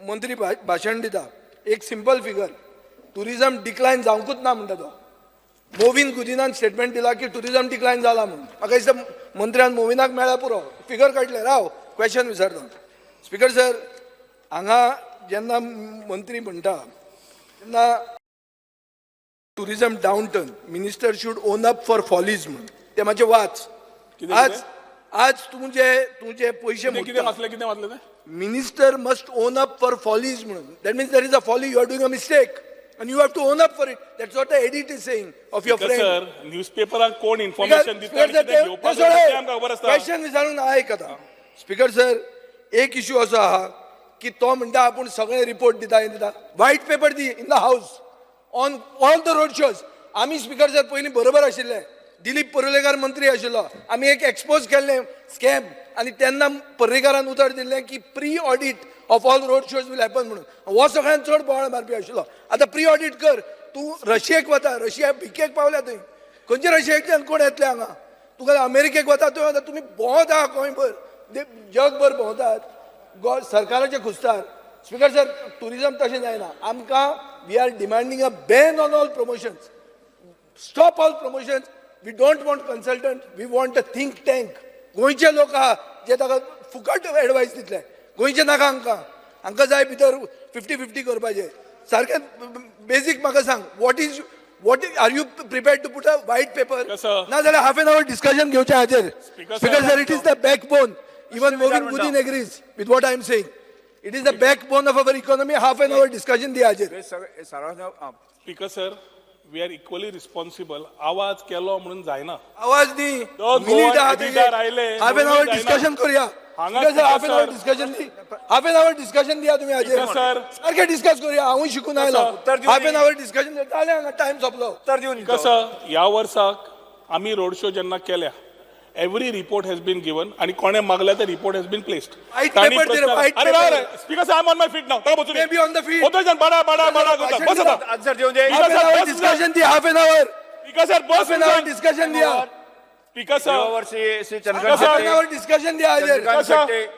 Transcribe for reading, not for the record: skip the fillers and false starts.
मंत्री भाशण दिता. एक सिंपल फिगर, टुरिजम डिक्लायन जावंकूच ना म्हणटा तो. मोविन गुदिनान स्टेटमेंट दिला की टुरिजम डिक्लायन जाला म्हणून. म्हाका दिसता मंत्र्यान मोविनाक मेळ्ळ्यार पुरो, फिगर काडले. राव, क्वेश्चन विचारता. स्पीकर सर, हांगा जेन्ना मंत्री म्हणटा तेन्ना tourism downturn, minister should own up for follies म्हणून, ते मातशें वाच. कितें? आज आज तुजे पयशे कितें कितें वाचलें? कितें वाचलें तें? Minister must own up for follies म्हणून. That means there is a folly, you are doing a mistake and you have to own up for it. That's what the edit is saying of your friend. Sir, न्यूजपेपराक कोण information दिता आनी कितें घेवपाक जाय तें आमकां खबर आसता. क्वेश्चन विचारून आयक आतां. स्पीकर सर, एक इशू असो आहा की तो म्हणटा आपूण सगळे रिपोर्ट दिता, हें दिता. White paper the in the house on all the road shows. आमी, स्पीकर सर, पयलीं बरोबर आशिल्ले. दिलीप परुलेकार मंत्री आशिल्लो, आमी एक एक्सपोज केल्लें स्कॅम आनी तेन्ना पर्रीकारान उतर दिल्लें की pre audit of all road shows will happen म्हणून. हो सगळ्यात चड बोवाळ मारपी आशिल्लो. आतां प्री ऑडीट कर. तूं रशियेक वता, रशिया भिकेक पावल्या थंय. खंयचे रशियेंतल्यान कोण येतले हांगा? तुका अमेरिकेक वता, थंय वता, तुमी भोंवता गोंयभर, जगभर भोंवतात सरकाराचे खुस्तार. स्पीकर सर, टुरिजम तशें जायना. आमकां we are demanding a ban on all promotions. Stop all promotions. We don't want consultant, we want a think tank. गोंयचे लोक आहा जे ताका फुकट एडवायस दितले. गोंयचे नाका हांकां, हांकां जाय भितर 50-50 करपाचें. सारकें बेजीक म्हाका सांग, what is are you prepared to put a white paper? कसो? ना जाल्यार हाफ एन our discussion घेवचें हाजेर. Speaker Speaker sir. Sir, it is the backbone. Even विचार Mauvin म्हणटा. Godinho agrees with what I am saying. It is the backbone of our economy. Half an hour discussion दी हाजेर. हे सगळे सारांश आं. Speaker sir, we are equally responsible. आवाज केलो म्हणून जायना. आवाज न्ही. तो मिनीट गोवन एडिटर आयले हाफ एन म्हणून our जायना. डिस्कशन करूया. हांगा half an our sir. Discussion the, half an our discussion दिया तुम्ही हाजेर. Speaker sir. सारकें डिस्कस करूया. हांवूय शिकून आयलो. उत्तर दिवं हाफ एन न्ही. Our discussion जालें, हांगा टायम सोंपलो. उत्तर दिवन दितो. कसं, ह्या वर्साक आमी रोड शो जेन्ना केल्या, every report has been given आनी कोणें मागल्या ते report has been placed. White paper दे रे, white अरे paper. Rao, speaker, I am on my feet now. ताका बसून May be on the feet. वचून बाडा बाडा बाडा करता. बस आता. आन्सर दिवन दे. Half an our discussion the, half an our. Speaker sir, bus. Half an our discussion दिया. Speaker sir. Shri Shri Chandrakant half an Shetye. Our discussion दिया हाजेर. चंद्रकांत कसं? शेट्ये.